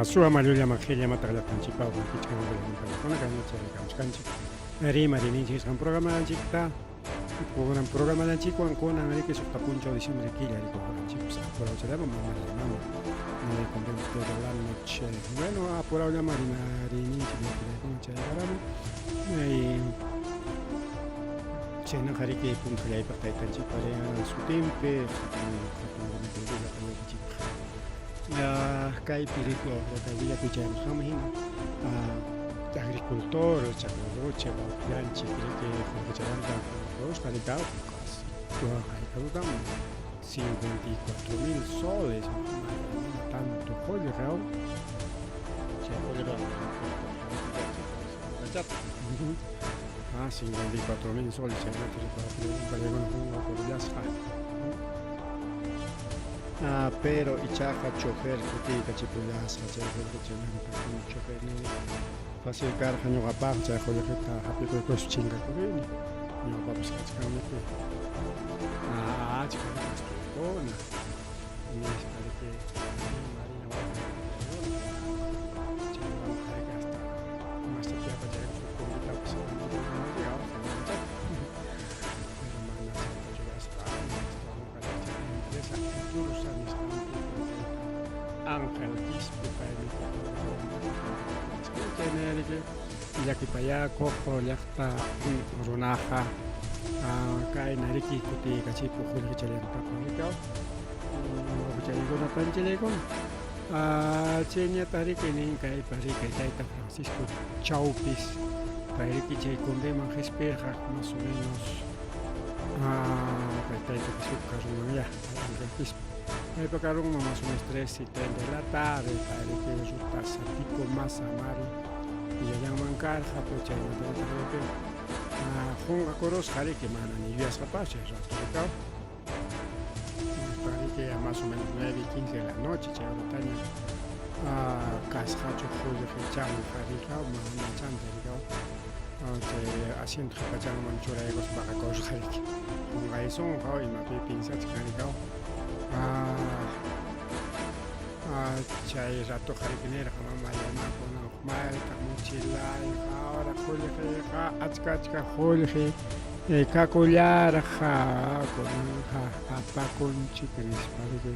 Suwa mallullama qhillamataq llaqtanchikpa wakichkan willakuykunakuna kayna chayaykamuchkanchik rimarininchik nisqan programanchikta kunan programallanchikwan kunan riki suqta punchaw diciembre killa rikuqanchikpas apurawchallama mama convento toda la noche. Bueno, apurawllama rimarininchik llakillaykuna chayaykaramun. Chaynaqa riki puntallaypaq taytanchikpa sutinpi hatun hatun llapallaykichikpaq. Kaypi riki kay willakuy chayamusqanman hina agricultor Chaclaroche wawqillanchik riki qullqichalanta qurusqa rikaw haykarutam 54 mil soles mana tanto qullqi aw Chay qullqiqa 54 mil soles chaynata paykuna qunqakurullasqa. Pero ichaqa chofer kutiykachipullasqa chay qullqichamanta chofer nini fácil karqa ñuqapaq chay qullqita hap'ikuykuspa chinkakurini ñuqapapas kachkanmiki achka gastoykuna nispa riki Marina chaywanqa riki hasta mascha chaykuspa combitapas pero mana chayta churaspa astawanqa chay empresa Itursa nisqanpi tayta Ángel Quispe paymi chayna riki llakipayakuq llaqta runaqa kayna riki kutiykachipuq qullqichallantapas rikaw wawqichallaykuna panchallaykuna chayñataq riki nin kaypa riki tayta Francisco Chaupis pay riki chay combiman qispirqa más o menos kay tayta Quispepa karunman ya Ángel Quispe paypa karunman más o menos 3:30 de la tarde pay riki ruta Satipo Masamari illallanman karqa pero chaymantataq riki qunqakurusqa riki mana ni yuyasqapas chay rato rikaw riki más o menos 9:15 de la noche chay horataña kasqachu qullqichanqa rikaw mana chanta rikaw chay asiento qhipachanman churaykuspa paqakurusqa riki qunqaysunqa imapi piensachkan rikaw chay ratoqa riki nirqa mamay kunan maytaq mochilayqa ahora qullqiyqa achka achka qullqi kakullarqa kunanqa apakunchik nispa riki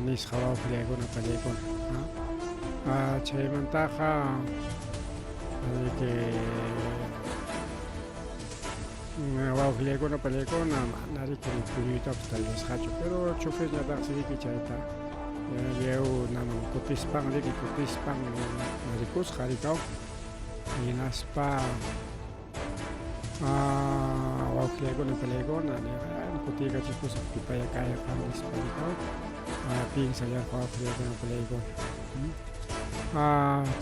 nisqa wawqillaykuna pallaykuna chaymantaqa riki wawqillaykuna pallaykuna mana riki ni puñuytapas tarillasqachu pero choferñataqsi riki chayta lliw naman kutispan riki kutispan rikusqa rikaw hinaspa wawqillaykuna pallaykuna nirqa kutiykachikusaq pipaya kayqa nispa rikaw piensallarqa wawqillaykuna pallaykuna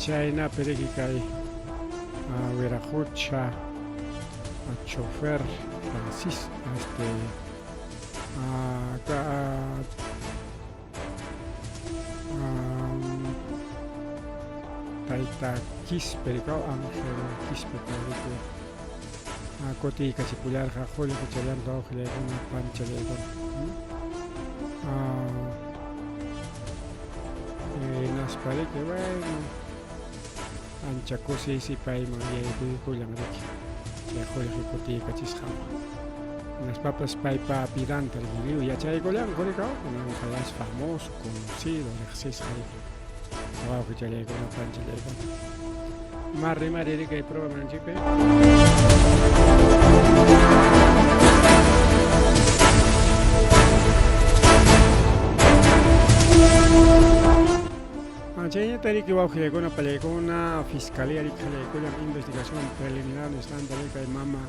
chaynapi riki kay Wiraqucha chofer Francisco este tayta Quispe rikaw Ángel Quispe pay riki kutiykachipullarqa qullqichallanta wawqillaykuna panchallaykuna hinaspa riki bueno ancha kusiysi payman yaykuykullan riki chay qullqi kutiykachisqanwan hinaspapas paypa vidanta riki lliw yachaykullanku rikaw kunanqa ya es famoso conocido riqsisqa riki wawqichallaykuna panchallaykuna ma rimari riki kay programanchikpi. Chayñata riki wawqillaykuna pallaykuna fiscalía riki qallaykullan investigación preliminar nisqanta riki kay mama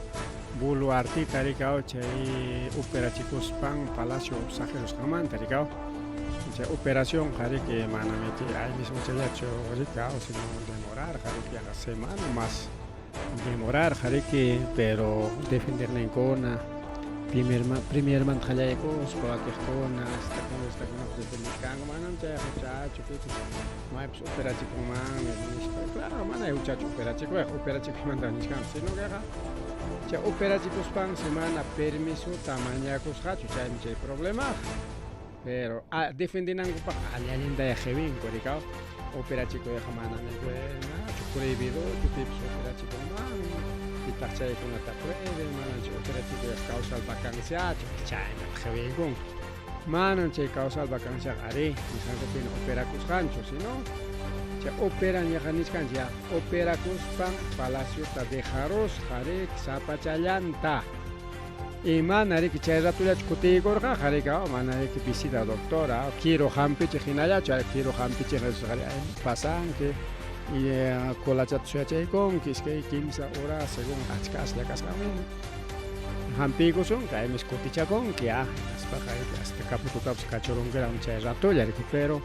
Boluartita rikaw chay operachikuspan Palacio Sajerusqanmanta rikaw chay operación riki manamiki ay mismo chayachu rikaw sino demorarqa riki yaqa semana más demorarqa riki pero defenderninkuna primermanta qallaykuspa wakiqkuna astakuna astakuna defendechkanku manam chay huchachu pipas maypas operachikunmanmi nispa claro mana huchachu operachikuyqa operachikuymanta nichkanku sino queqa chay operachikuspansi mana permisota mañakusqachu chaymi chay problemaqa pero defendinankupaq alli allintaya qhiwinku rikaw. Operachikuyqa manam nachu prohibidochu, pipas operachikunmanmi, pitaq chaykunata prohibin, manam chay operachikuyqa causal vacanciachu, chaynata qawaykunku. Manam chay causal vacanciaqa arí nisqankupina operakusqanchu, sino chay operan yaqa nichkanchik ya, operakuspan palaciota dejarusqa riki sapachallanta. Y mana riki chay ratollachu kutiykurqaqa riki, mana riki visita doctora, quiru hampichiq hinallachu, quiru hampichiq pasanki y colachata suyachaykunki iskay kimsa hora según achka aslla kasqanmi hampiykusunki, aymis kutichakunki ya, hinaspaqa hasta kapututapas kachurunkiraqmi chay ratolla riki, pero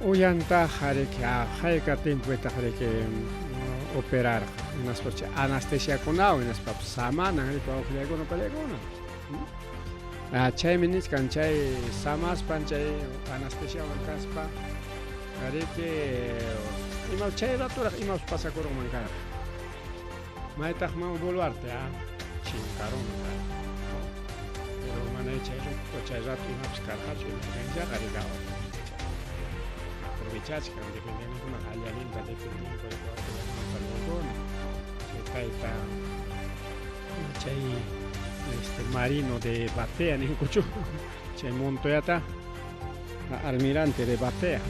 uyantaq riki hayka tiempopitaq riki operarqa, hinaspa chay anestesiakunawan hinaspapas samanan riki wawqillaykuna pallaykuna. Chaymi nichkan chay samaspan chay anestesiawan kaspa riki ima chay ratoraq imapas pasakurunman karqa. Maytaq mama Boluarte chinkarunman karqa. Pero mana chay rato chay rato imapas karqachu emergenciaqa riki aprovechachkan defendiendo allinta defendinku pallaykuna chay tayta chay este marino de Batea ninkuchu chay Montoyata almirante de Batea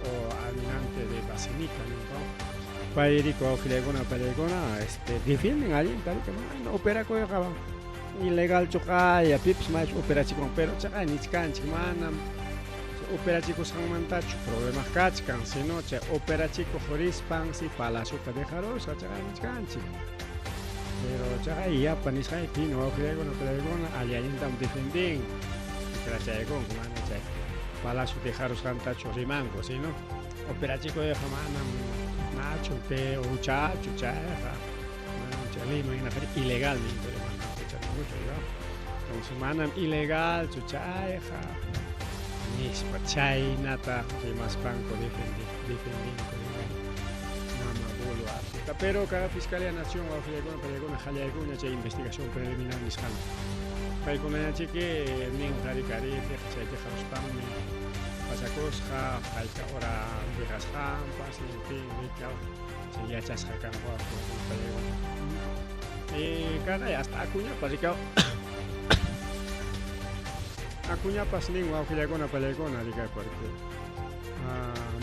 o almirante de Basinica ninku pay riki wawqillaykuna pallaykuna este defienden allinta riki mana operakuyqa ilegalchu qaya pipas maychu operachikun pero chaqay nichkanchik manam operachikusqanmantachu problema kachkan sino chay operachikuq rispansi palaciota dejarusqa chaqay nichkanchik. Pero chaqay yapa nisqaypi hina wawqillaykuna pallaykuna alli allintam defendin tikrachaykunku mana chay palacio dejarusqantachu rimanku sino operachikuyqa manam nachu te huchachu chayqa manam chay leyman hinaqa ilegal ninku manam hucha ninkuchu entonces manam ilegalchu chayqa nispa chaynata rimaspanku defendinku mama Boluarteta. Pero cada Fiscalía Nación wawqillaykuna pallaykuna qallaykuña chay investigación preliminar nisqanta. Paykunañachiki ninqa riki ari chay dejaruspanmi pasakusqa hayka hora dejarusqanpas en fin riki chay yachasqa kanku pallaykuna. Caray hasta Acuñapas riki Acuñapas nin wawqillaykuna pallaykuna riki porque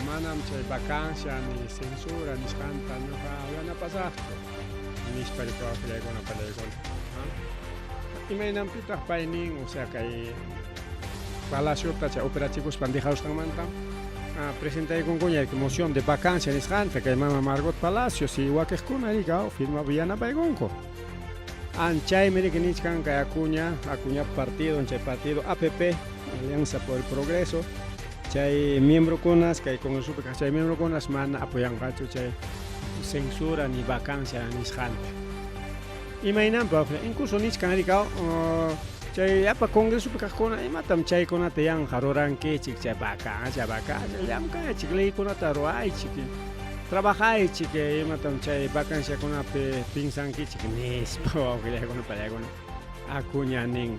manam chay vacancia ni censura nisqanta ñuqa yanapasaqchu nispa riki wawqillaykuna pallaykuna. Imaynanpitaq pay nin o sea kay palaciota chay operachikuspan dejarusqanmanta presentaykunkuña moción de vacancia nisqanta kay mama Margot Palacios y wakiqkuna riki firma yanapaykunku. Anchaymi riki nichkan kay Acuña, Acuña partido, chay partido APP, Alianza por el Progreso, chay miembrokunas kay congresopi kaq chay miembrokunas mana apoyanqachu chay censura ni vacancia nisqanta. Imaynanpa incluso nichkan riki chay llapa congresopi kaqkuna imatam chaykunata yanqa rurankichik chay vacancia vacancia llamkaychik leykunata ruwaychik trabajaychik imatam chay vacanciakunapi pinsankichik nispa wawqillaykuna pallaykuna Acuña nin.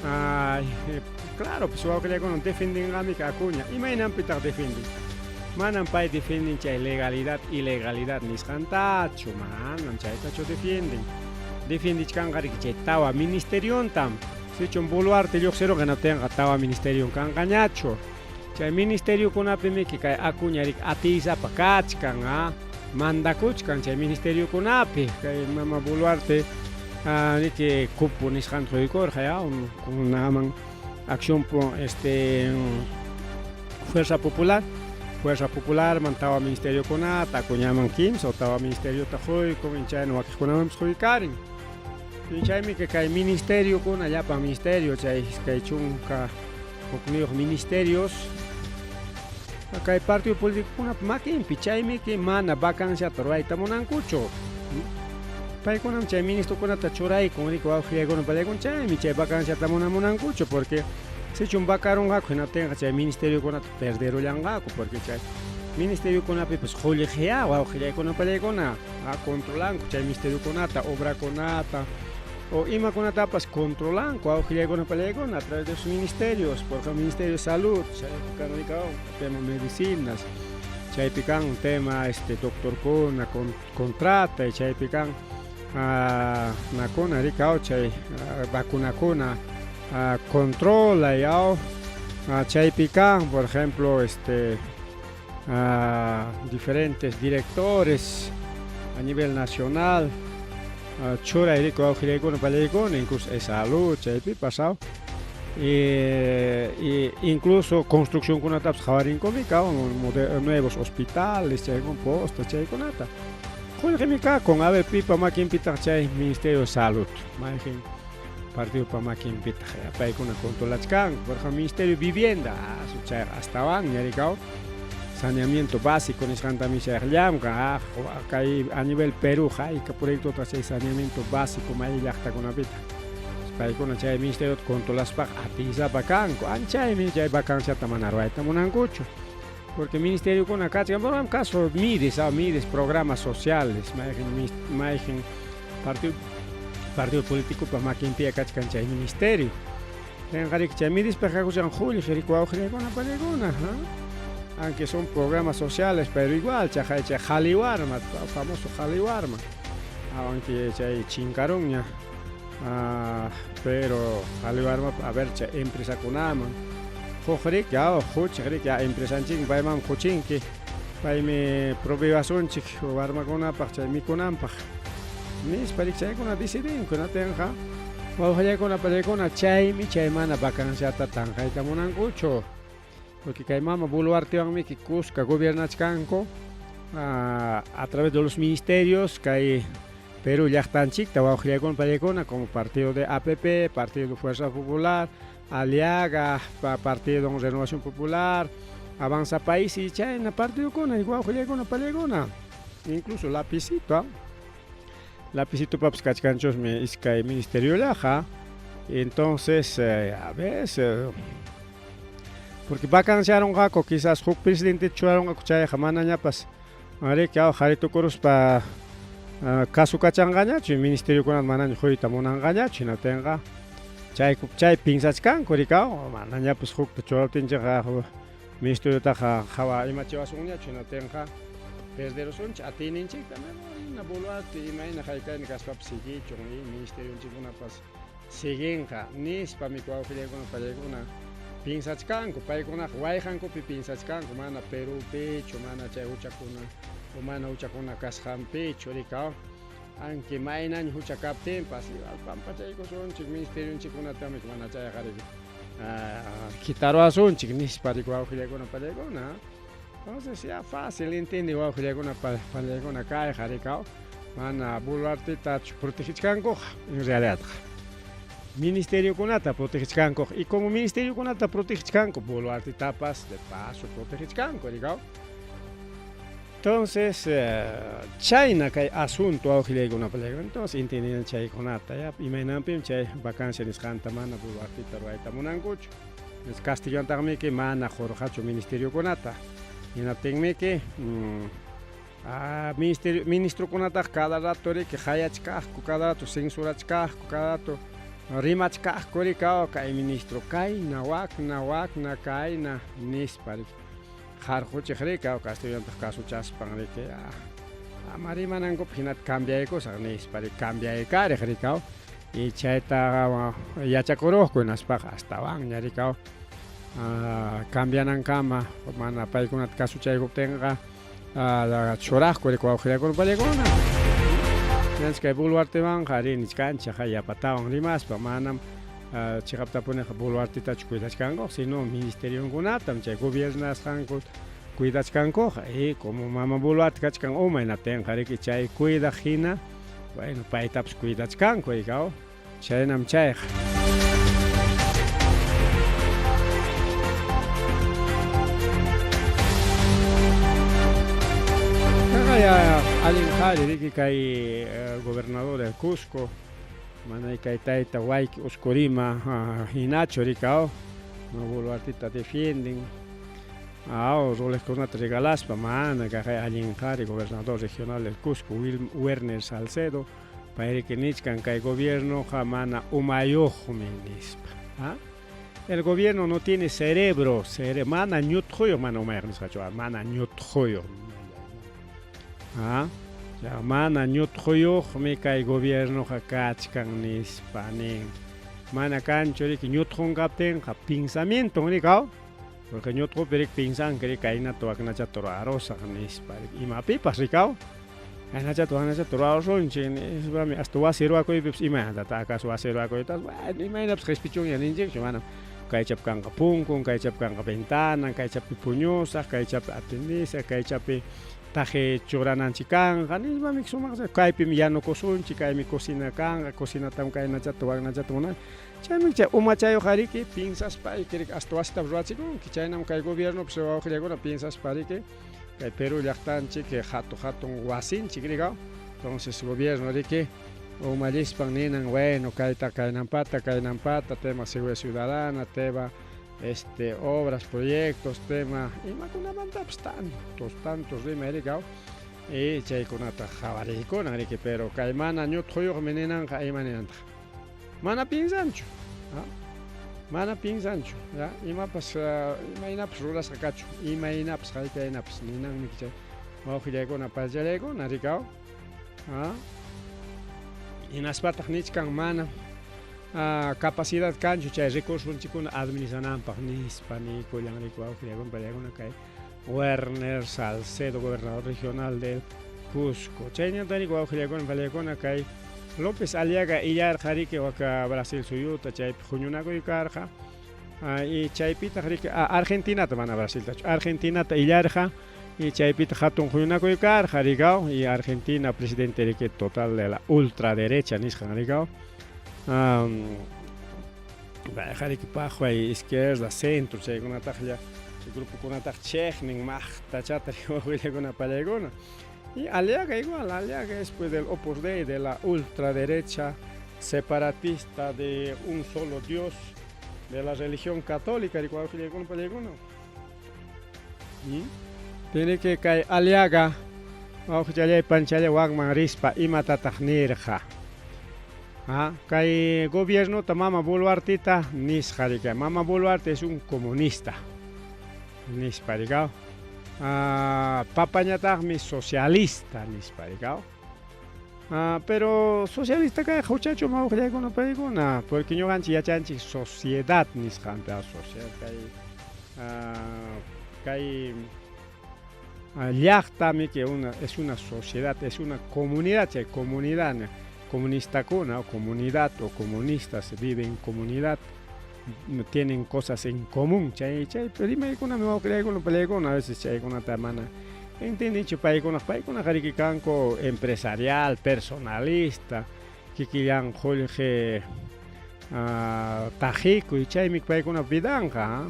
Ay, claro, pues wawqillaykuna defendinqamiki Acuña. Imaynanpitaq defendin? Manam pay defendin chay legalidad, ilegalidad nisqantachu, manam chaytachu defienden. Defendichkanqa riki chay tawa ministeriontam. Sichum Boluarte lluqsirunqa hinaptinqa tawa ministerion kanqañachu. Chay ministeriokunapimiki kay Acuña riki atiysapa kachkan, mandakuchkan chay ministeriokunapi kay mama Boluarte riki cupo nisqanta quykurqa ya kunaman Acción este Fuerza Popular Fuerza Popularman tawa ministeriokunata Acuñaman kimsa o tawa ministeriota quykun chayna wakiqkunamanpas quykarin. Chaymi kay ministeriokuna llapa ministerio chay iskay chunka hukniyuq ministerios kay partido políticokunapa makinpi chaymiki mana vacanciata ruwayta munankuchu. Paykunam chay ministrokunata churaykun riki wawqillaykuna pallaykuna chaymi chay vacanciata mana munankuchu porque sichum vacarunqaku hinaptinqa chay ministeriokunata perderullanqaku porque chay ministeriokunapipas qullqiya wawqillaykuna pallaykuna controlanku chay ministeriokunata obrakunata O imakunatapas controlanku awqillaykuna pallaykuna a través de sus ministerios, por ejemplo, Ministerio de Salud, chaypi kan tema medicinas, chaypi kan tema este doctorkuna con, contrata, chaypi kan nakuna rikaw chay vacunakuna controla yaw chaypi kan, por ejemplo, este diferentes directores a nivel nacional churay riku awqillaykuna pallaykuna, incluso e-salud chaypi pasado y incluso construccionkunatapas qhawarinkumi nuevos hospitales chaykuna postas chaykunata qullqimi kakun. A ver, pipa makinpitaq chay Ministerio de Salud, mayqin partidopa makinpitaq paykuna controlachkanku? Por ejemplo, Ministerio de Vivienda, chayqa astawanña rikaw, saneamiento básico nisqantami chayqa llamkan. Kay a nivel Perú hayka proyectota chay saneamiento básico may llaqtakunapita paykuna chay ministerio controlaspaqa atiysapa kanku. Anchaymi chay vacanciata mana ruwayta munankuchu, porque ministeriokuna kachkan. Por ejemplo, caso Mides, Mides, programas sociales, mayqin mayqin partido político pa makinpiya kachkan chay ministerio. Qanqariki chay Midespa kakushan qullqi riku awqillaykuna pallaykuna, aunque son programas sociales, pero igual chaqay chay qhali warma, famoso qhali warma, aunque chay chinkarunña, pero qhali warma, a ver, chay empresakunaman huk riki quchiq riki empresanchikmi payman quchinki, paymi proveewasunchik warmakunapaq chay mikunanpaq nispa riki chaykuna decidinku. Natinqa wawqillaykuna pallaykuna, chaymi chay mana vacanciata tanqayta munankuchu, porque kay mama Boluartewanmiki kuska gobiernachkanku a través de los ministerios kay Perú llaqtanchikta wawqillaykuna pallaykuna, como partido de APP, Partido de Fuerza Popular, Aliaga, Partido Renovación Popular, Avanza País y chayna partidokuna wawqillaykuna pallaykuna, incluso Lapicito, Lapicitopapas kachkanchusmi iskay ministeriollaqa. Entonces, a veces porque vacanciarunqaku, quizás huk presidente churarunqaku, chayqa manañapas riki qhari tukuruspa kasukachanqañachu, ministeriokunata manaña quyta munanqañachu. Hinaptinqa chay chay pinsachkanku rikaw, manañapas hukta churaptinchikqa ministeriotaqa hawa imachiwasunñachu, hinaptinqa perderusunchik atiyninchikta. Mejor Boluarte imayna haykayna kaspapas siguichun y ministerionchikkunapas siguinqa nispa mi wawqillaykuna pallaykuna pinsachkanku. Paykunaqa wayqankupi pinsachkanku, mana Perúpichu, mana chay huchakuna o mana huchakuna kasqanpichu rikaw, aunque maynaña hucha kaptinpas igual pampachaykusunchik ministerionchikkunatami, mana chayqa riki quitarwasunchik nispa riki wawqillaykuna pallaykuna. Entonces ya fácil entiende wawqillaykuna pallaykuna kayqa rikaw, mana Boluartetachu protegichkankuqa, en realidadqa ministeriokunata protegichkanku, y como ministeriokunata protegichkanku, Boluartetapas de paso protegichkanku rikaw. Entonces, chayna kay asunto wawqillaykuna pallaykuna. Entonces entienden chaykunata ya imaynanpim chay vacancia nisqanta mana Boluarteta ruwayta munankuchu. Castillontaqmiki mana qurqachu ministeriokunata, hinaptinmiki ministerio ministrokunataqa cada rato riki qayachkaqku, cada rato censurachkaqku, cada rato rimachkaqku rikaw, kay ministro kayna wakna wakna kayna nispa riki qarquchiq rikaw. Castillontaq kasuchaspan riki ama rimanankupaq hinata cambiaykusaq nispa riki cambiaykariq rikaw, y chayta yachakuruqku, hinaspaqa astawanña rikaw cambianankama mana paykunata kasuchaykuptinqa churaqku riki wawqillaykuna pallaykuna. Ñanchik kay Boluartewanqa ari nichkanchik yapatawan rimaspa, manam chiqaptapuniqa Boluartetachu cuidachkankuqa, sino ministerionkunatam chay gobiernasqanku cuidachkankuqa, y como mama Boluarte kachkan uma, hinaptinqa riki chay cuidaq hina, bueno, paytapas cuidachkanku rikaw, chaynam chayqa. Ya allin qhari riki kay gobernador del Cusco, mana kay tayta wayki Oscorima hinachu rikaw, Boluarteta defienden roleqkunata regalaspa, mana kaqay allin qhari gobernador regional del Cusco, Werner Salcedo. Payriki nichkan kay gobiernoqa mana umayuqmi nispa. ¿Ah? El gobierno no tiene cerebro, cere mana ñutquyuq, mana umayuq nisqachu, mana ñutquyuq. ¿Ah? Ya, mana ñutquyuqmi kay gobiernoqa kachkan nispa nin. Mana kanchu riki ñutqun kaptinqa pensamiento rikaw. Porque ñutqupi riki pinsanki riki kaynata waknachata ruwarusaq nispa riki imapipas rikaw. Kaynachata waknachata ruwarusunchik nispami hasta wasi ruwakuypipas imaynatata acaso wasi ruwakuytas bueno imaynapas qispichunña ninchikchu manam kaychapi kanqa punkun, kaychapi kanqa ventanan, kaychapi puñusaq, kaychapi atendisaq, kaychapi taqi churananchik kanqa nispami sumaq kaypim yanukusunchik, kaymi cocina kanqa, cocinatam kaynachata waknachata munani. Chaymi chay umachayuq riki piensaspa riki hasta wasitapas ruwachikunki, chaynam kay gobiernopas wawqillakuna piensaspa riki kay Perú llaqtanchik hatu hatun wasinchik rikaw. Entonces gobierno riki umallispan ninan bueno kayta kaynampata kaynampata tema seguridad ciudadana, tema obras, proyectos, tema imakunamantapas tantos tantos rimay rikaw y chaykunata qhawariykunan riki, pero kay mana ñutquyuqmi ninanqa ima ninantaq mana piensanchu, ¿ah? Mana piensanchu, ya imapas imaynapas rurasqa kachun, imaynapas haykaynapas ninanmi chay wawqillaykuna pachallaykuna rikaw. ¿Ah? Hinaspataq nichkan mana capacidad kanchu chay recursochikuna administrananpaq nispa nikullan riki wawqillaykuna pachallaykuna kay Werner Salcedo, gobernador regional del Cusco. Chayñata riki wawqillaykuna pachallaykuna kay López Aliaga illarqa riki waka Brasil suyuta chaypi huñunakuy karqa y chaypitaq riki Argentinata mana Brasiltachu Argentinata illarqa y chaypitaq hatun huñunakuy karqa rikaw y Argentina presidente riki total de la ultraderecha nisqan rikaw payqa riki paqway izquierda centro chaykunataqlla chay grupokunataq chiqnin maqtachata wawillakuna pallaykuna. Y Aliaga igual, Aliaga es pues del Opus Dei, de la ultraderecha separatista de un solo Dios, de la religión católica. Tiene que kay Aliaga wawqichalay panchalla wakman rispa imatataq nirqa. Kay gobiernota Mama Boluartita nisqa rika. Mama Boluarte es un comunista nispa rikaw. Papañataqmi socialista nispa rikaw. Pero socialista kayqa huchachu mawqillaykuna paykuna, porque ñuqanchik yachanchik sociedad nisqanta, sociedad kay kay llaqtami que una es una sociedad, es una comunidad, chay comunidad comunistakuna o comunidad o comunistas viven en comunidad, tienen cosas en común, chay chay rimaykunami wawqillaykuna pallaykuna a veces chaykunata mana entendinchu paykuna paykunaqa riki kanku empresarial, personalista, kikillan qullqi taqikuy chaymi paykuna vidanqa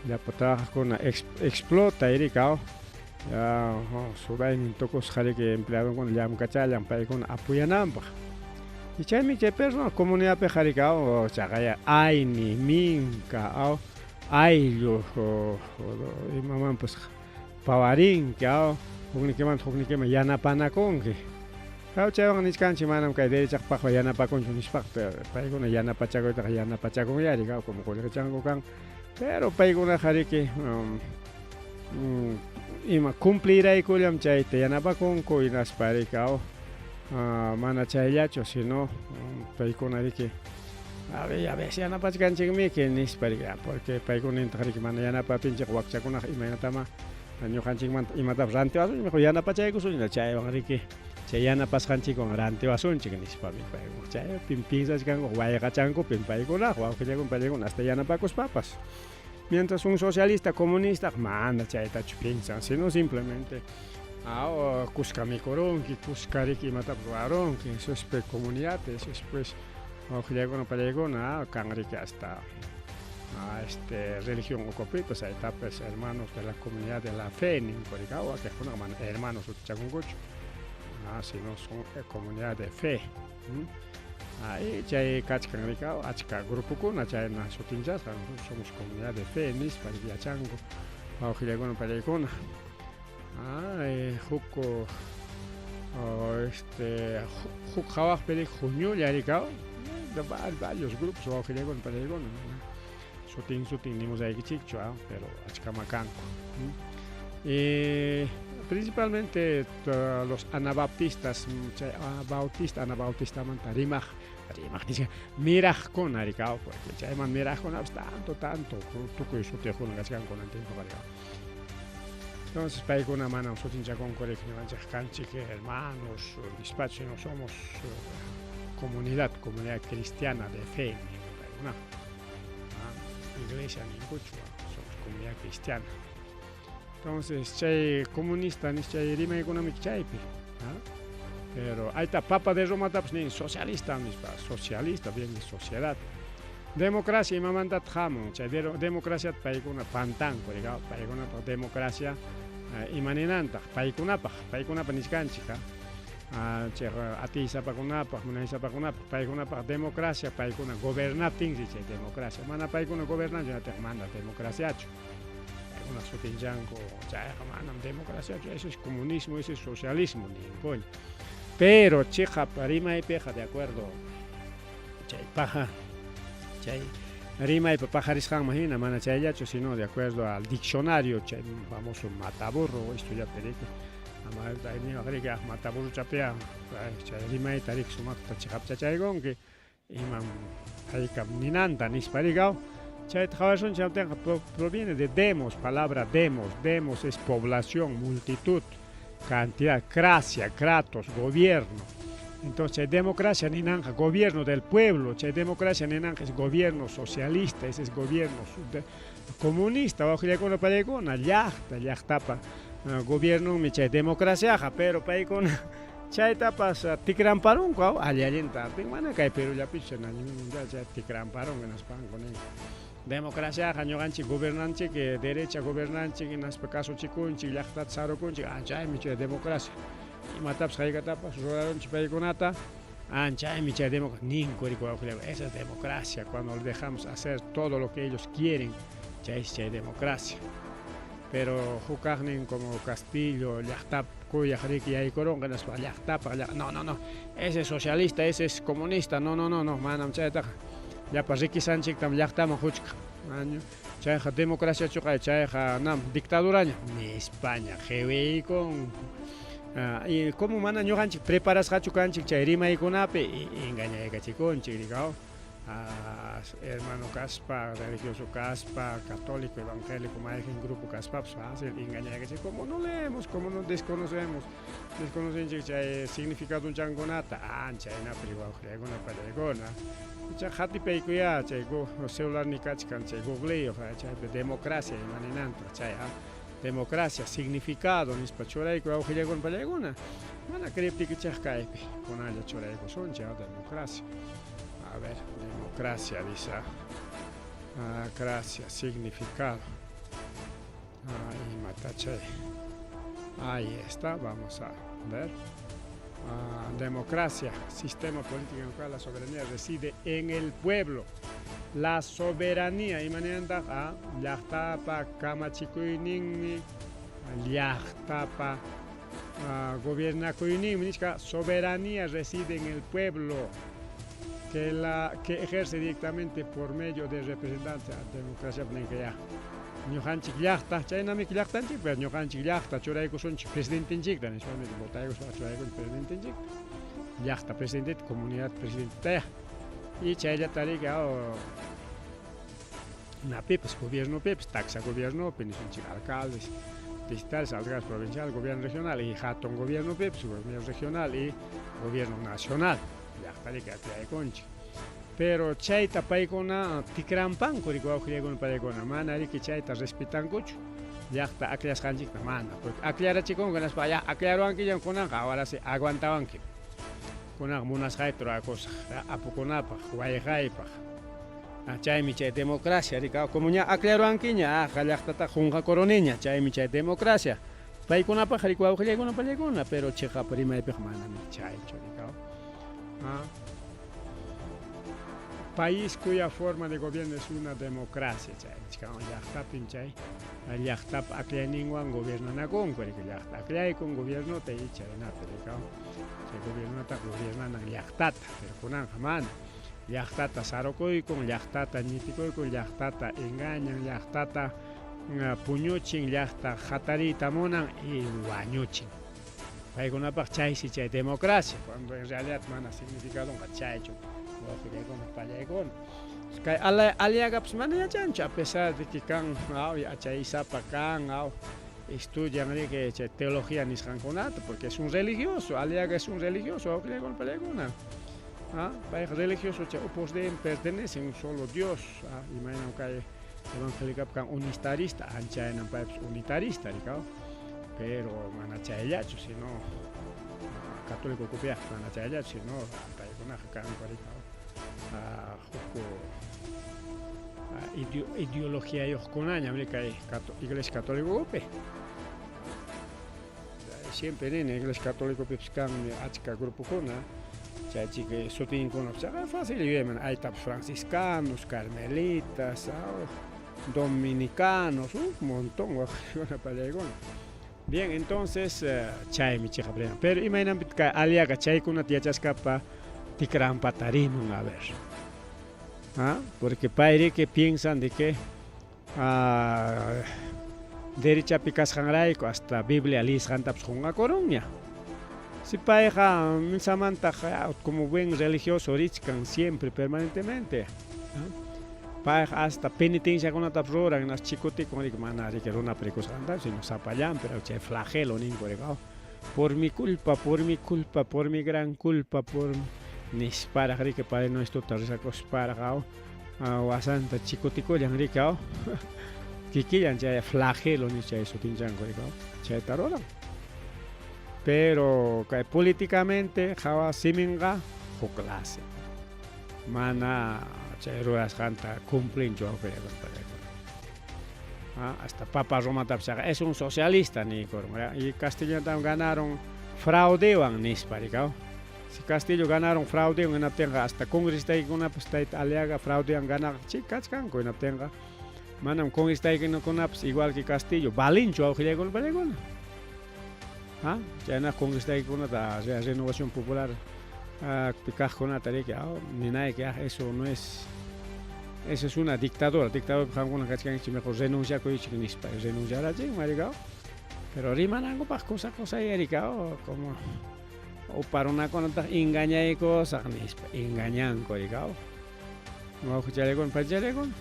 llapa trabajaqkuna explota rikaw ya sudaynin tukusqa riki empleadonkuna llamkachallan paykuna apoyananpaq. Y chaymi chay persona comunidadpiqa rikaw chaqaya ayni, minka, aw ayllu imamanpas pawarinki aw huknikimanta huknikiman yanapanakunki. Aw chaywan nichkanchik manam kay derechaqpaqqa yanapakunchu nispaqa, pero paykuna yanapachakuytaqa yanapachakunyari rikaw como qullqichanku kan, pero paykunaqa riki ima cumpliraykullam chayta yanapakunku hinaspa riki aw mana chayllachu sino paykuna riki a veces yanapachkanchikmiki nispa riki, porque paykuna nintaq riki mana yanapaptinchik wakchakunaqa imaynatama ñuqanchikmanta imatapas rantiwasunchik mejor yanapachaykusunchik chaywan riki chay yanapasqanchikwan rantiwasunchik nispami paykuna chaypim piensachkanku wayqachankupim paykunaqa wawqillaykuna pallaykuna hasta yanapakuspapas. Mientras un socialista comunista mana chaytachu piensan, sino simplemente kuska mikurunki, kuska riki imatapas ruwarunki, eso es pues comunidad, eso es pues wawqillaykuna pallaykuna kan riki hasta religión ukhupipas chaytapas hermanos de la comunidad de la fe ninku rikaw wakiqkunaqa mana hermanos sutichakunkuchu, sino son comunidad de fe. Ahí chay kachkan rikaw achka grupokuna chayna sutinchasqa somos comunidad de fe nispa yachanku wawqillaykuna pallaykuna. Huk Este huk hawaqpi rik huñulla rikaw varios grupos wawqillaykuna panaykuna sutin sutin nimusaykichikchu pero achkama kanku. Y principalmente los anabaptistas, chay bautista, anabautistamanta rimaq, rimaq nisqa miraqkuna rikaw, porque chayman miraqkunapas tanto, tanto tukuy sutiyuqkuna kachkanku kunan tiempoqa rikaw. Entonces paykuna manam sutinchakunku riki ñuqanchik kanchik hermanos nispachu, sino somos comunidad, comunidad cristiana de fe ninku paykunaqa. Iglesia ninkuchu, somos comunidad cristiana. Entonces chay comunista nis chay rimaykunami chaypi. Pero ahí está Papa de Romatapas nin socialista nispa, socialista viene sociedad. Democracia imamantataq hamun, chay democraciata paykuna pantanku, paykunapaq democracia imaninantaq paykunapaq, paykunapaq nichkanchik, chay atiysapakunapaq, munaysapakunapaq, paykunapaq democracia, paykuna gobernaptinsi chay democracia, mana paykuna gobernanchu ñataq mana democraciachu. Paykuna sutinchanku, chayqa manam democraciachu, ese es comunismo, ese es socialismo ninkuña. Pero chiqap rimaypiqa de acuerdo chay paja, chay rimaypa pajarisqanman hina mana chayllachu, sino de acuerdo al diccionario, chay famoso mataburro, estudiapi riki, ama riki mataburro chapia, chay rimayta riki sumaqta chiqapchachaykunki, imam haykam ninanta nispa rikaw, chayta qhawasunchik chayptinqa proviene de demos, palabra demos, demos es población, multitud, cantidad, cracia, kratos, gobierno. Entonces, chay democracia ninanja, gobierno del pueblo, chay democracia ninanja es gobierno socialista, ese es gobierno comunista, wawqillaykuna paykuna, llaqta, llaqtapa gobiernomi chay democraciaqa, pero paykuna chaytapas tikramparunku, alli allinta, mana kay Perullapichu mundial chay tikramparunku hinaspanku ninku. Democraciaqa ñuqanchik gobernanchik, derecha gobernanchik, hinaspa kasuchikunchik, llaqtata sarukunchik, chaymi chay democracia. Imatapas haykatapas rurarunchik paykunata, chaymi chay democracia, ninku riki wawqillakuna, esa es democracia, cuando le dejamos hacer todo lo que ellos quieren, chay es chay democracia. Pero hukaqnin como Castillo, llaqtap kuyaq riki yaykurunqa hinaspa llaqtapaq, no, no, no, ese es socialista, ese es comunista, no, no, no, no, manam chaytaqa, llapa riquisanchiktam llaqtaman huchka, chayqa democraciachuqa, chayqa nam dictaduraña, nispaña qiwiykun. Y como mana ñuqanchik preparasqachu kanchik chay rimaykunapi engañaykachikunchik rikaw, hermano kaspa, religioso kaspa, católico, evangélico, mayqin grupo kaspapas fácil engañaykachik, como no leemos, como no desconocemos, desconocenchik chay significadunchakunata, chaynapi wawqillaykuna panaykuna, ichaqa qatipaykuya chay celular nikachkan chay googleyuq, chaypi democracia imaninanta chay democracia, significado nispa churayku wawqillaykuna panaykuna, mana creeptikichik kaypi kunalla churaykusunchik democracia. A ver, democracia dice, gracias, significado. Imatachay. Ahí está, vamos a ver. Democracia, sistema político en el cual la soberanía reside en el pueblo. La soberanía, imaniyantaq, llaqtapa kamachikuyninmi, llaqtapa gobiernakuyninmi, nisqa, soberanía reside en el pueblo, que ejerce directamente por medio de representantes. Democracia ninka ya. Ñuqanchik llaqta, chaynamiki llaqtanchik, pero ñuqanchik llaqta churaykusunchik presidentenchikta, nispa votaykuspa churaykunchik presidentenchikta. Llaqta presidente, comunidad presidente. Y chayllata riki napipas, gobiernopipas, taxa gobiernopi, nisunchik alcaldes distritales, alcaldes provinciales, gobierno regional, y hatun gobiernopipas, gobierno regional y gobierno nacional. Llaqta riki akllaykunchik. Pero chayta paykuna tikrampanku riki wawqillaykuna panaykuna, mana riki chayta respetankuchu, llaqta akllasqanchikta mana, porque aklarachikunku hinaspa ya aklaruwankiñam kunanqa, ahora sí aguantawanki. Kunanqa munasqayta rurakusaq, apukunapaq, wayqaypaq. Chaymi chay democracia riki, como ña aklaruwankiña, llaqtataqa qunqakuruniña, chaymi chay democracia. Paykunapaq riki wawqillaykuna panaykuna, pero chiqap rimaypiqa manami chaychu riki. País cuya forma de gobierno es una democracia, chay llaqtapim chay llaqtap akllayninwan gobiernanakunku, llaqta akllaykun gobiernota y chaynapi chay gobiernota gobiernanan llaqtata, pero kunanqa mana llaqtata sarukuykun, llaqtata ñitikuykun, llaqtata engañan, llaqtata puñuchin, llaqta hatariyta munan y wañuchin. Paykunapaq chaysi chay democracia, cuando en realidad mana significadonqa chaychu, wawqillaykuna pallaykuna. Kay Aliagapas mana yachanchu, a pesar de que kan yachaysapa kan, estudian riki chay teología nisqankunata, porque es un religioso, Aliaga es un religioso, wawqillaykuna pallaykuna. Payqa religioso chay Opus Dei pertenece un solo Dios, imaynam kay evangélicapi kan unitarista, anchaynam paypas unitarista, rikaw. Pero mana chayllachu, sino católico ukupiyaq mana chayllachu, sino paykunaqa kanku rikaw huk ideologiayuqkunañam kay iglesia católica ukupi. Siempre nini iglesia católicopipas kanmi achka grupokuna, chaychika sutinkuna chaqa fácil yuyayman aytapas franciscanos, carmelitas, dominicanos, un montón waqkuna pallaykuna. Bien, entonces chaymi chiqap riman. Pero imaynanpi kay Aliaga chaykunata yachasqapa tikrampata riman, a ver. Porque payriki piensan de que derechapi kasqanrayku hasta Biblia leesqantapas qunqakurunña. Si payqa misamantaq como buen religioso richkan siempre permanentemente. Payqa hasta penitenciakunatapas ruran, nas chikutikun riki mana riki runapa rikusqantapas, sino sapallanpi, pero chay flagelo ninku riki, por mi culpa, por mi culpa, por mi gran culpa, por nisparaq riki Padre Nuestrota rezakusparaq wasanta chikutikullan riki, kikillan chay flagelo ni chay sutinchanku riki, chayta ruran. Pero kay políticamente hawa siminqa huk clase. Mana chay rurasqanta cumplinchu. Hasta Papa Romatapas es un socialista niykurun, y Castillotam ganaron fraudewan nispa rikaw. Si Castillo ganaron fraudewan hinaptinqa hasta congresistaykunapas tayta Aliaga fraudewan ganaq kachkanku, hinaptinqa manam congresistaykunapas igual que Castillo valinchu wawqillaykuna pallaykuna. Chaynaqa congresistaykunata Renovación Popular kaqkunata riki ninayki, eso no es, eso es una dictadura, dictadura qamkuna kachkankichik, mejor renunciakuychik nispa renunciarachinman rikaw. Pero rimanankupaq kusa kusaya rikaw, como upa runakunataq engañaykusaq nispa engañanku rikaw. Wawqichallaykuna pachallaykuna.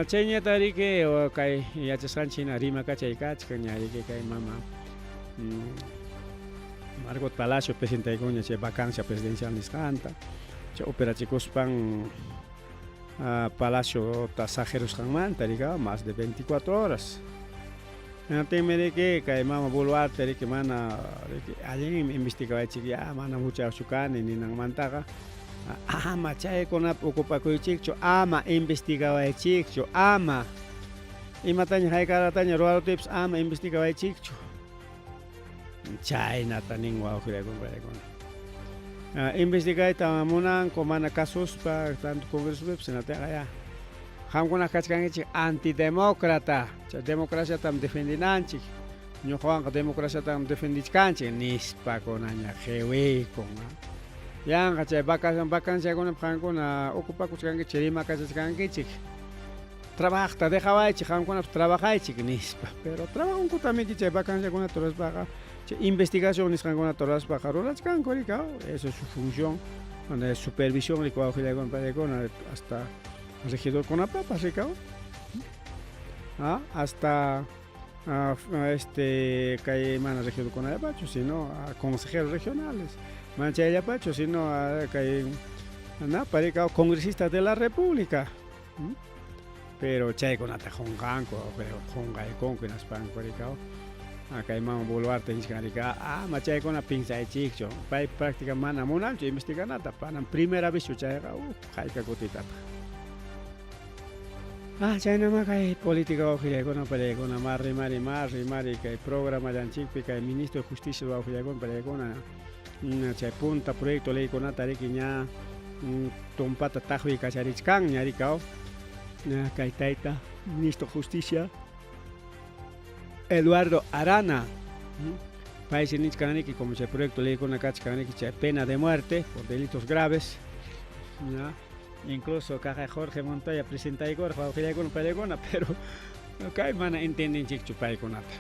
Chayñata riki kay yachasqanchik hina rimakachay kachkan ña riki kay mama Margot Palacio presentaykuña chay vacancia presidencial nisqanta, chay operachikuspan Palaciota saqirusqanmanta rikaw más de 24 horas. Hinaptinmi riki kay mama Boluarte riki mana riki allinmi investigawaychik ya manam huchayuqchu kani ninanmantaqa ama chaykunapi ocupakuychikchu, ama investigawaychikchu, ama imataña haykarataña ruwarutipas ama investigawaychikchu. Chaynata nin wawqillaykuna pallaykuna. Investigayta munanku mana kasuspa tanto congresopipas, hinaptinqa ya qamkuna kachkankichik antidemócrata, chay democraciatam defendinanchik, ñuqawanqa democraciatam defendichkanchik nispa kunaña qiwiykun. Yanqa chay vacanciakunapi qamkuna ocupakuchkankichik, rimakachachkankichik, trabajta dejawaychik, qamkunapas trabajaychik nispa. Pero trabajonkutamiki chay vacanciakunata ruraspaqa, chay investigación nisqankunata ruraspaqa rurachkanku rikaw, esa es su función de supervisión rikaw wawqillaykuna pallaykuna, hasta regidorkunapapas rikaw, hasta kay mana regidorkunallapachu, sino consejeros regionales, mana chayllapachu, sino kay napa rikaw congresistas de la república. Pero chaykunata qunqanku, qunqaykunku hinaspanku rikaw kay mama Boluarte nichkan rikaw ama chaykuna pinsaychikchu, pay práctica mana munanchu investiganata, manam primera vez chayqa hayka kutitataq. Chaynama kay política wawqillaykuna pallaykuna ma rimari ma rimari kay programallanchikpi kay ministro de justicia wawqillaykuna pallaykuna chay punta proyecto leykunata riki ña Tumpata taqwi kacharichkanña rikaw kay tayta ministro justicia Eduardo Arana paysi nichkan riki como chay proyecto leykuna kachkan riki chay pena de muerte por delitos graves ya incluso kaqay Jorge Montoya presentaykurqa wawqillaykuna pallaykuna pero kay mana entiendenchikchu paykunata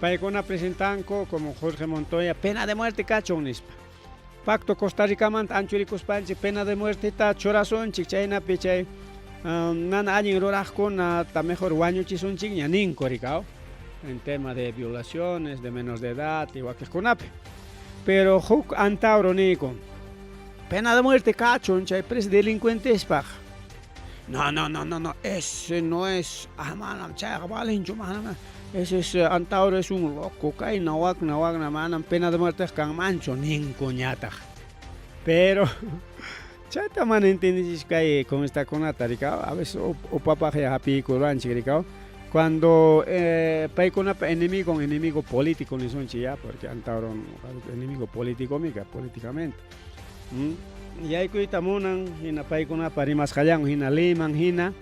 paykuna presentanku como Jorge Montoya pena de muerte kachun nispa Pacto Costa Ricamanta anchurikuspanchik pena de muerteta churasunchik chaynapi chay mana allin ruraqkunata mejor wañuchisunchikña ninku rikaw en tema de violaciones de menos de edad y wakiqkunapi pero huk antauro niyku pena de muerte kachun chay pres delincuentespaq no no no no no ese no es ah manam chayqa valenchu manam ese es antauro es un loco kayna wakna wakna manam pena de muerteqa kanmanchu ninkuñataq pero chayta mana entiendichis kay congresitakunata rikaw a veces upapaqlla hapiykuruwanchik rikaw cuando paykunapa enemigon enemigo político nisunchik ya porque antauro enemigo políticomi políticamente Yaykuyta munan, hina paykunapa rimasqallanwan hina liman hina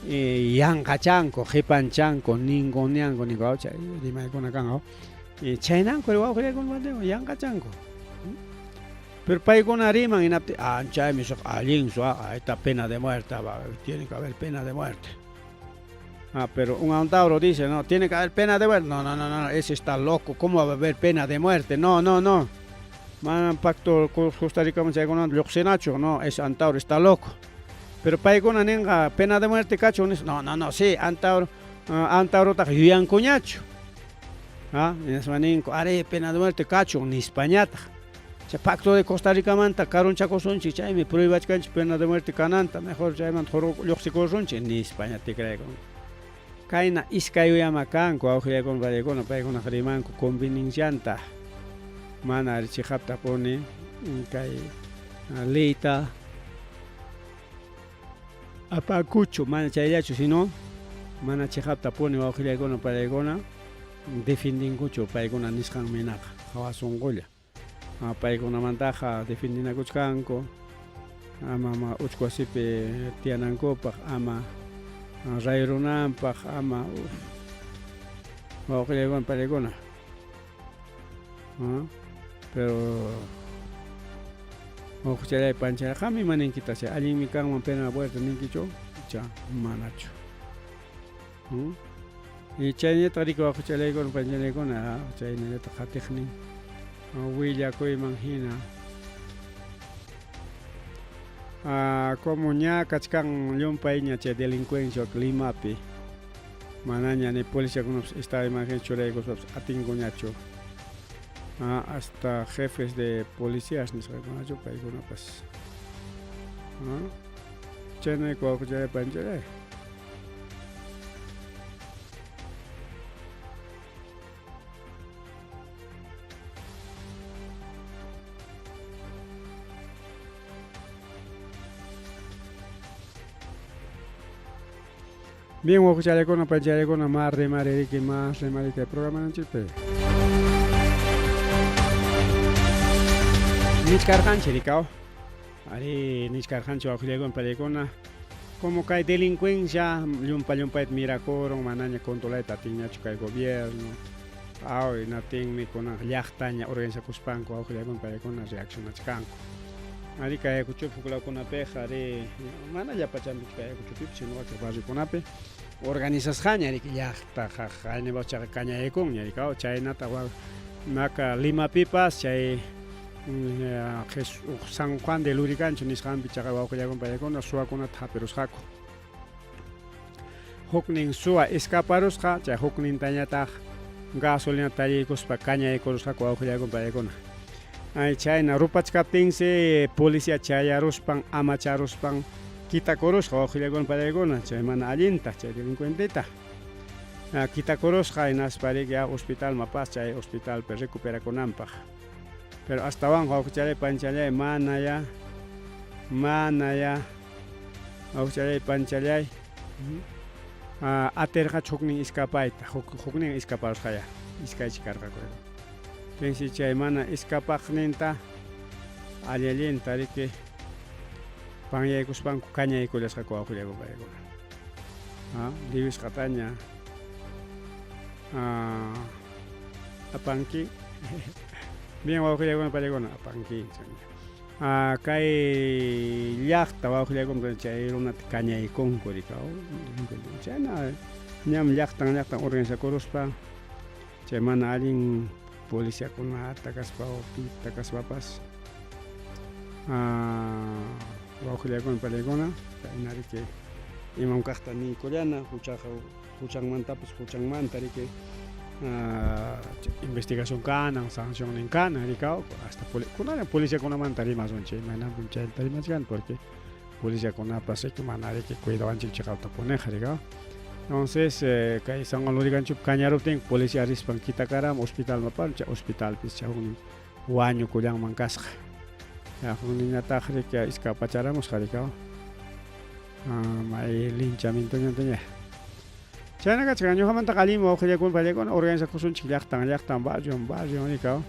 yanqachanku, qipanchanku, ninguneanku ninku aw chay rimaykuna kan aw. Chaynanku wawqillaykuna yanqachanku. Pero paykuna riman hinaptin, ah, chaymi allinsu, esta pena de muerte, tiene que haber pena de muerte. Ah, pero un antauro dice, no, tiene que haber pena de muerte. No, no, no, no, ese está loco, ¿cómo va a haber pena de muerte? No, no, no. Manam pacto Costa Rica chaykunamanta lluqsinachu, no, ese antauro está loco. Pero paykuna ninqa pena de muerte kachun nispa, no, no, no, sí, antauro, antaurutaqa yuyankuñachu. Ah, hinaspa ninku, arí, pena de muerte kachun nispañataq. Chay pacto de Costa Ricamanta karunchakusunchik, chaymi prohibachkanchik pena de muerte kananta, mejor chaymanta lluqsikusunchik nispaña tikraykun. Kayna iskay uyama kanku wawqillaykuna paykuna paykunaqa rimanku conveniencianta mana chiqaptapuni kay leyta apakuchu mana chayllachu sino mana chiqaptapuni wawqillaykuna paykuna defendinkuchu paykuna nisqanminaqa hawa sunqulla paykunamantaqa defendinakuchkanku ama ama uchku wasipi tiyanankupaq ama rayrunanpaq ama wawqillaykuna paykuna pero wawqichalay panchalay qam ima ninkitaq chay allinmi kanman pena de muerte ninkichu icha manachu y chaynallataq riki wawqichalaykuna panchalaykuna chaynallataq qatiqnin willakuyman hina como ña kachkan llumpayña chay delincuencia Limapi manaña ni policiakunapas estado de emergencia churaykuspapas atinkuñachu hasta jefes de policías nisqakunachu paykunapas chaynayku wawqichalay panchalay. Bien, wawqichalakuna, panchalakuna, más rimaririki, más rimariki programanchikpi. Nichkarqanchik rikaw. Arí, nichkarqanchik wawqillakuna, pallaykuna. Como kay delincuencia llumpa llumpayta mirakurun, manaña controlayta atinñachu kay gobierno. Aw, hinaptinmi kunan llaqtaña organizakuspanku wawqillakuna, pallaykuna reaccionachkanku. Arí, kay Ayacuchopi huklawkunapiqa, arí, mana llapachanpichu kay Ayacuchopipas, sino wakin barriokunapi organizasqaña riki llaqta qaynipachaqa kañaykunña riki chaynata maka Limapipas chay San Juan de Lurigancho nisqanpi chaqa wawqillakuna paykuna suwakunata hapirusqaku. Huknin suwa escaparusqa, chay huknintañataq gasolina talliykuspa kañaykurusqaku wawqillakuna paykuna. Ay chayna rupachkaptinsi policía chayaruspan amacharuspan kitakurusqa wawqillakuna paykuna chay mana allinta chay delincuenteta. Kitakurusqa hinaspa riki hospitalman pas chay hospitalpi recuperakunanpaq. Pero astawanqa wawqichalay panchalay mana ya wawqichalay panchalay atirqachu huknin escapayta, huknin escaparusqa ya, iskaychi karqaku. Tinsi chay mana escapaqninta alli allinta riki Panyaykuspanku kañaykullasqaku wawqillayku paykuna. Ha, liwisqataña apanki. Bien wawqillaykuna paykuna apanki. Kay llaqta wawqillaykuna chay runata kañaykunku rikaw. Chayna ñam llaqtan llaqtan organizakuruspa chay mana allin policiakunata kaspa o pita kaspapas wawqillaykuna paykuna chayna riki imam kaqta niykullana huchaqa huchanmantapas huchanmanta riki investigación kanan sancionnin kanan rikaw hasta kunallan policiakunamanta rimasunchik imaynanpim chayta rimachkan porque policiakunapas riki mana riki cuidawanchik chiqaptapuniqa rikaw entonces kay San Juan Luriganchopi kañaruptin policía rispan kitakaram hospitalman aparun chay hospitalpis chay huknin wañukullanman kasqa hukninñataq riki iskapacharamusqa rikaw may linchamientoñantaña chayna kachkan ñuqamantaqa allinmi wawqillaykuna pallaykuna organizakusunchik llaqtan llaqtan barrion barrion rikaw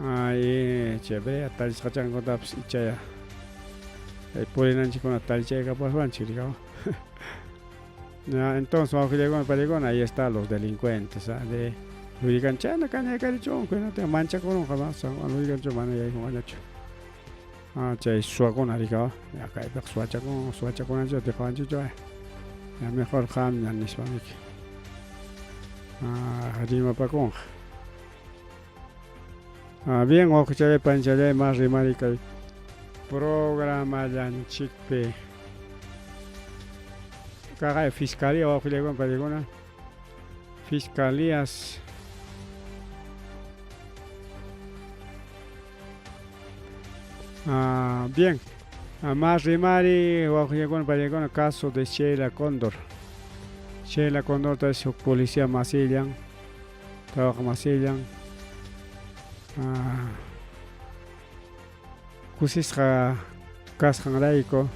ay chay brea tallisqachankutapas ichaya purinanchikkuna tallichaykapuwanchik rikaw entonces wawqillaykuna pallaykuna ahí está los delincuentes de Lurigancho chayna kañaykarichunku hinaptin manchakurunqa San Juan Lurigancho mana yaykunqañachu chay suwakuna rikaw ya kaypiqa suwachakun suwachakunanchik dejawanchikchu ya mejor qamña nispa riki rimapakunqa bien wawqichalay panichalay mas rimari kay programallanchikpi kaqay fiscalía wawqillaykuna paykuna fiscalías bien mas rimari wawqillaykuna paykuna caso de Sheila Cóndor Sheila Cóndorta es huk policía masillan trabaj masillan kusisqa kasqanrayku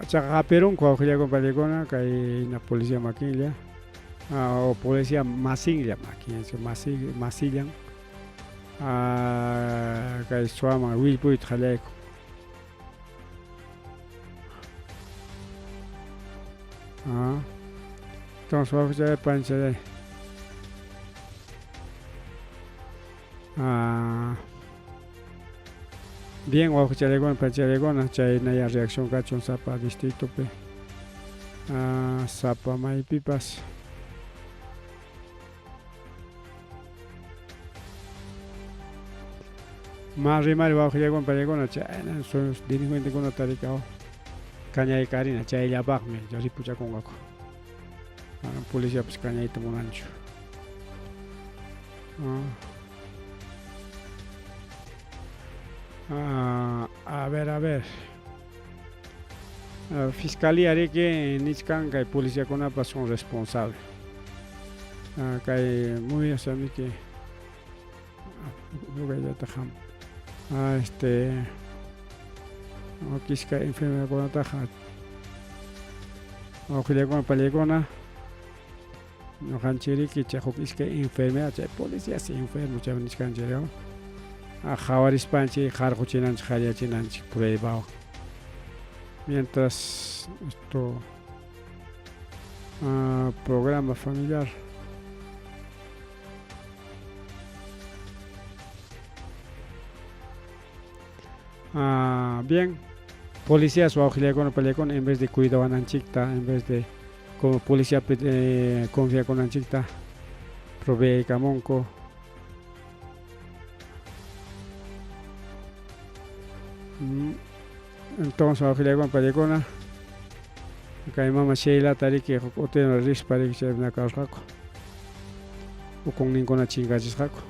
chaqa hapirunku wawqillaykuna paykuna kay policía makinlla o policía masinlla makinchu masillan kay suwaman willpuyta qallaykun. Entonces wawqichalay panichalay bien wawqichalaykuna panichalaykuna chaynaya reacción kachun sapa distritopi sapa maypipas. Ma rimari wawqillaykuna panillaykuna chayna delincuentekunata rikaw kañaykarina chayllapaqmi ripuchakunqaku. Manam policiapas kañayta munanchu. A ver, a ver. Fiscalía riki nichkan kay policiakunapas son responsable. Kay muy asamiki ham este kiska enfermedadkunataqa wawqillaykuna pallaykuna ñuqanchik riki chay huk iskay enfermedad chay policías enfermo chay nichkanchik qhawarispanchik qarquchinanchik qhariyachinanchik pruebawan mientras esto programa familiar bien policías wawqillaykuna pallaykuna en vez de cuidawananchikta en vez de como policiapi confiakunanchikta proveeykamunku entonces wawqillaykuna pallaykuna kay mama Sheilata riki huk utina rispa riki chaypi ñakawasqaku ukunninkuna chinkachisqaku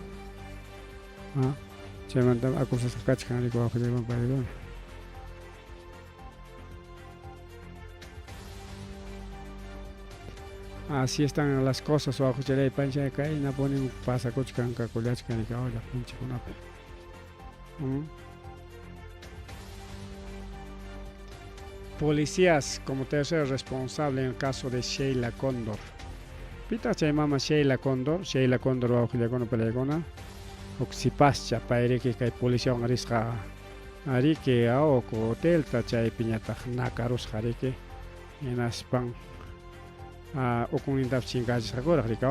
chaymantam acusasqa kachkan riki wawqillaykuna pallaykuna. Así están las cosas wawqichalay panichalay kaynapunim pasakuchkan kakullachkan riki llaqtanchikkunapi. Policías como tercero responsable en el caso de Sheila Cóndor. Pitaq chay mama Sheila Cóndor? Sheila Cóndor wawqillakuna pallaykuna. Huk sipascha payriki kay policiawan risqa riki huk hotelta chaypiñataq nakarusqa riki hinaspan ukunnintapas chinkachisqakuraq riki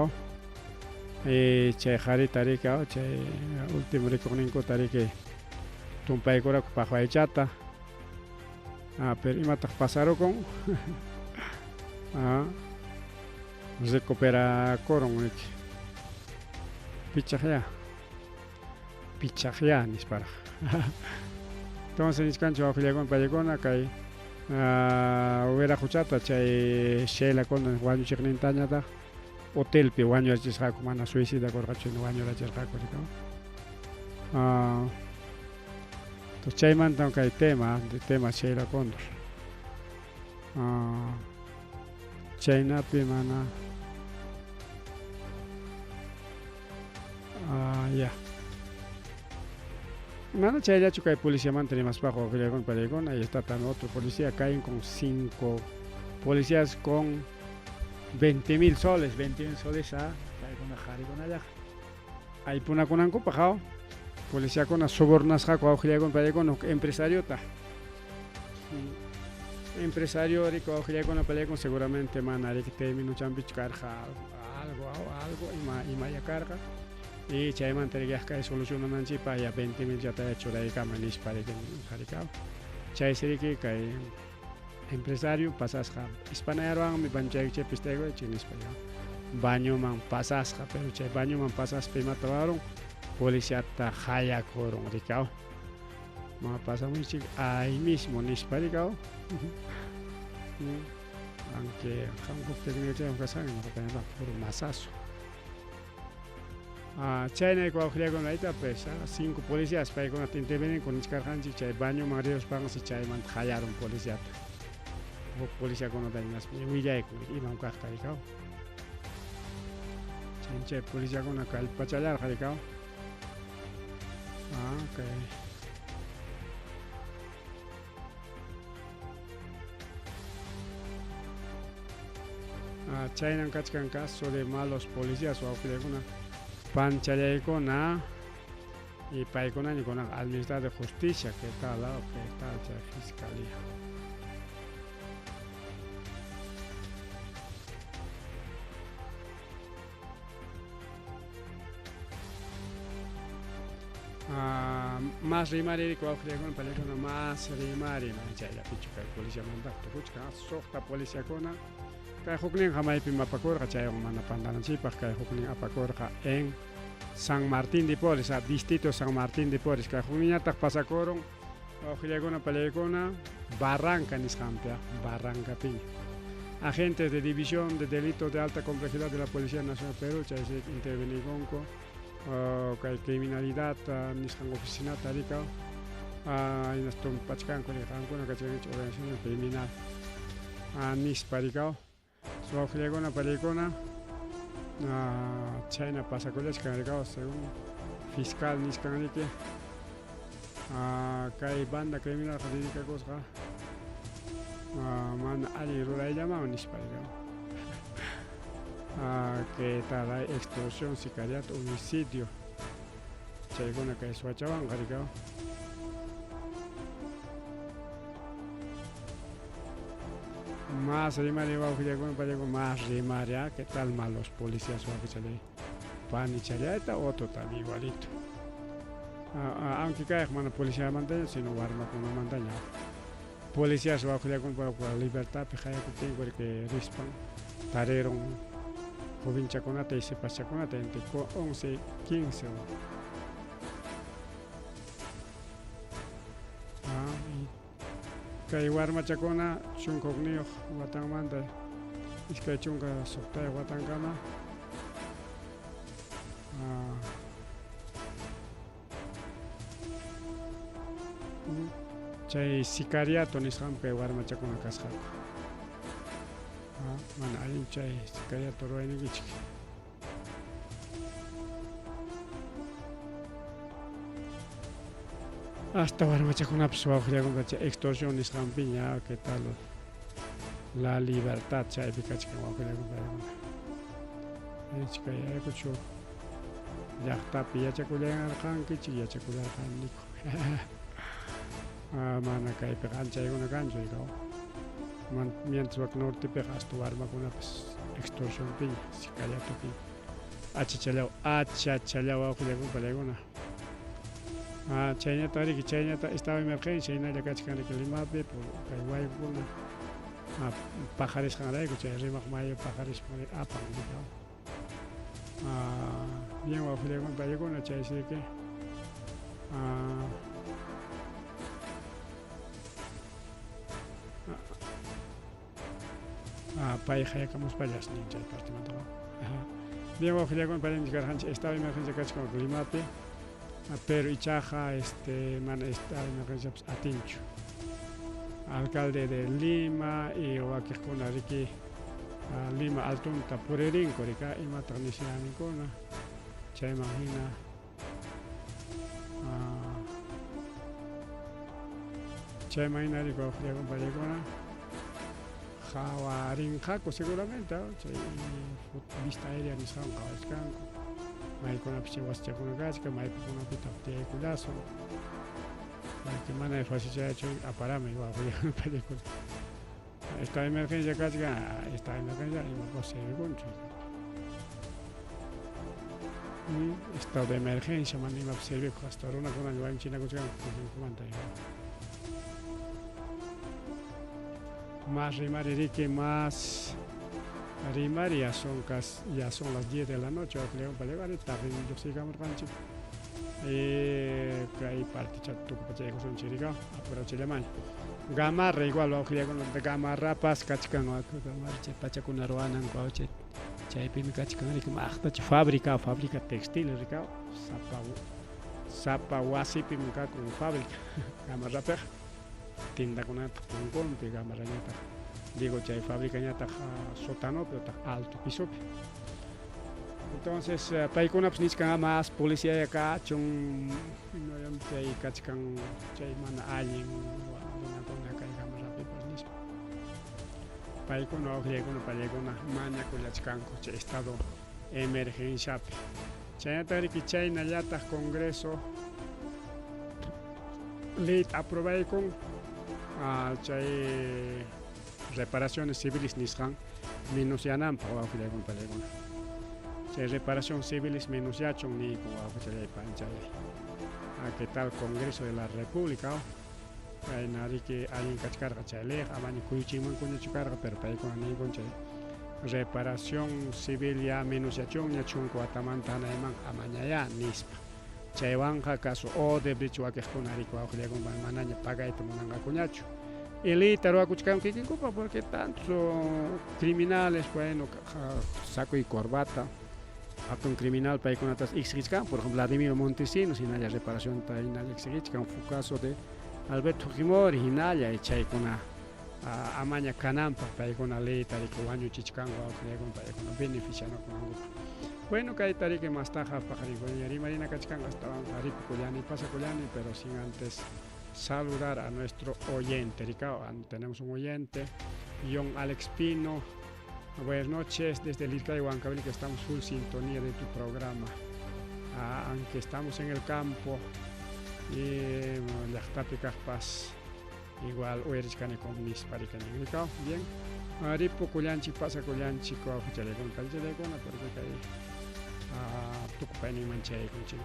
chay qharita riki chay último rikuqninkuta riki tumpaykuraku paqwaychata. Pero imataq pasarukun? Recuperakurun riki. Pichaqya. Pichaqya nisparaq. Entonces nichkanchik wawqillaykuna paykuna kay wiraquchata chay Sheila Condon wañuchiqnintañataq hotelpi wañurachisqaku, mana suicidakurqachu sino wañurachirqaku riki. Entonces chaymantam kay tema, tema Sheila Condor. Chaynapi mana ya. Mana chayllachu kay policiamanta rimaspaqa wawqillaykuna pariykuna, ahí está también otro policía, caen con 5 policías con 20,000 soles, 20,000 soles a paykuna qharikunallaqa aypunakunankupaq haw policiakuna sobornasqaku wawqillaykuna pariykuna huk empresariota. Empresario riki wawqillaykuna pariykuna seguramente mana riki término champichu karqa algo algo ima imaya karqa y chaymanta riki kay solucionananchikpaq ya 20,000 chata churaykama nispa riki harikaw chaysi riki kay empresario pasasqa ispanayarwanmi bañochaykichikpis taykuchik nispa ya bañoman pasasqa, pero chay bañoman pasaspa imata ruwarun policiata qayakurun rikaw ma pasamuychik ahí mismo nispa rikaw. Aunque qamkuptinmi kasqanki ñuqapañataq puro masazo. Chaynayku wawqillaykuna ayta pues 5 policías paykunata interveninku nichkarqanchik chay bañoman riruspansi chaymanta qayarun policiata. Huk policiakunata hinaspa willayku imam kaqta rikaw. Chay policiakuna kallpachallarqa rikaw. Okay. Chaynan kachkan caso de malos policías wawqillaykuna panchallaykuna y paykunaña kunan administrador de justicia, ¿qué tal? ¿Qué tal? Chay fiscalía. Más rimari wawqillaykuna paykuna más rimari mana chayllapichu kay policiamanta tukuchkan suqta policiakuna kay hukninqa maypim apakurqa chaywan mana pantananchikpaq kay huknin apakurqa en San Martín de Porres, a distrito San Martín de Porres, kay hukninñataq pasakurun wawqillaykuna pallaykuna Barranca nisqanpi Barrancapiña. Agentes de división de delitos de alta complejidad de la Policía Nacional Perú chaysi intervenikunku kay criminalidad nisqan oficinata rikaw hinas tumpachkanku qankuna kachkankichik organización criminal nispa rikaw. Wawqillaykuna pallaykuna chayna pasakullachkan rikaw según fiscal nisqan riki kay banda criminalqa dedicakusqa mana allin rurayllaman nispa rikaw. Que tal hay extorsión, sicariato, homicidio chaykuna kay suwachawanqa rikaw. Más rimari wawqillaykuna pallaykuna más rimari, ¿qué tal malos policías wawqichalay panichallayta otro también igualito. Aunque kayqa mana policiamantaña sino warmakunamantaña. Policías wawqillaykuna libertadpi qayakuptinku riki rispan tarirun jovenchakunata y sipaschakunata entre 11 y 15. Kay warmachakuna chunka hukniyuq watanmanta iskay chunka suqtayuq watankama chay sicariato nisqanpi kay warmachakuna kasqaku. Mana allin chay sicariato ruwayniykichik. Hasta warmachakunapas wawqillaykuna chay extorsión nisqanpiña, ¿qué tal? La libertad chaypi kachkan wawqillaykuna paykuna. Kay Ayacucho Llaqtapi yachakullarqankichik, yachakullarqaniku. Mana kaypiqa anchaykuna kanchu, ikaw. Mientras wak nortepiqa hasta warmakunapas extorsionpiña, sicariatopiña. Achachallaw, achachallaw wawqillaykuna pallaykuna. Ah, chaynata riki, chaynata estado de emergencia hinalla kachkan riki Limapi, por kay waykuna ah, paqarisqanrayku chay rimaq mayu paqarispan apan riki. Ah, bien wawqillaykuna pallaykuna chaysi riki. Ah, Ah, pay hayakamuspallas nin chay partemantaqa. Bien wawqillaykuna payninchik karqanchik estado de emergencia kachkan Limapi, pero ichaqa este mana estado de emergenciapas atinchu. Alcalde de Lima y wakiqkuna riki Lima altunta puririnku rika imataq nisiyaninkuna chayman hina chayman hina riki wawqillaykuna pallaykuna qhawarinqaku seguramente chay vista aérea nisqan qhawachkanku maykunapi chay wasichakuna kachkan maypikunapitaq tiyaykullasun porque mana wasichachu aparamuy wawqillaykuna pallaykuna esta emergencia kachkan esta emergencia imapas servikunchu estado de emergencia mana imapas servikuq hasta runakuna wañuchinakuchkanku kikinkumanta. Más rimari riki, más rimari, ya son casi, ya son las 10 de la noche, tarde lluqsiykamurqanchik. Kay particha tukupachaykusunchik rika, apurachillamay. Gamarra igual wawqillaykuna gamarrapas kachkan gamarra chay pachakuna ruwananku chay chaypimi kachkan riki maqtacha fábrica, fábrica textil rika, sapa sapa wasipim kakun fábrica gamarrapiqa tiendakunataq punkunpi gamarrañataq digo chay fabricañataq sótanopi otaq alto pisopi. Entonces paykunapas nichkan más policía kachun chay kachkan chay mana allin runakuna kay gamarrapipas nispa. Paykuna wawqillaykuna pallaykuna mañakullachkanku chay estado emergenciapi. Chaynataq riki chaynallataq Congreso leyta aprobaykun chay reparaciones civiles nisqan menosyananpaq wawqillaykuna pallaykuna. Chay reparación civiles menosyachun niykun wawqichallaypa panchallay. ¿Qué tal Congreso de la República? Kayna riki allin kachkarqa chay leyqa amaña kuyuchinmankuñachu karqa pero paykuna niykun chay reparación civil ya menosyachunña chunka watamanta hanayman amañayá nispa. Chaywanqa caso Odebrecht wakiqkuna riki wawqillaykuna manaña pagayta munanqakuñachu. Y leyta ruwakuchkanku kikinkupa porque tanto criminales, bueno, saco y corbata, hatun criminal paykunatas exigichkan, por ejemplo, Vladimiro Montesinos hinalla reparacionta hinalla exigichkan, caso de Alberto Fujimori hinalla chaykuna amaña kananpaq paykuna leyta riki wañuchichkanku wawqillaykuna paykuna beneficianakunankupaq. Bueno, kayta riki mastaqa paqarinkuna rimarina kachkanqa astawanqa ripukullani pasakullani, pero sin antes saludar a nuestro oyente, Ricardo. Tenemos un oyente, John Alex Pino. Buenas noches desde Lircay, Huancavelica, estamos full sintonía de tu programa. Aunque estamos en el campo y llaqtapi kaqpas igual uyarichkani con mis parikañan. Bien, ripukullanchik pasakullanchik wawqichalaykuna panichalaykuna porque kay tukupayninman chayaykunchik.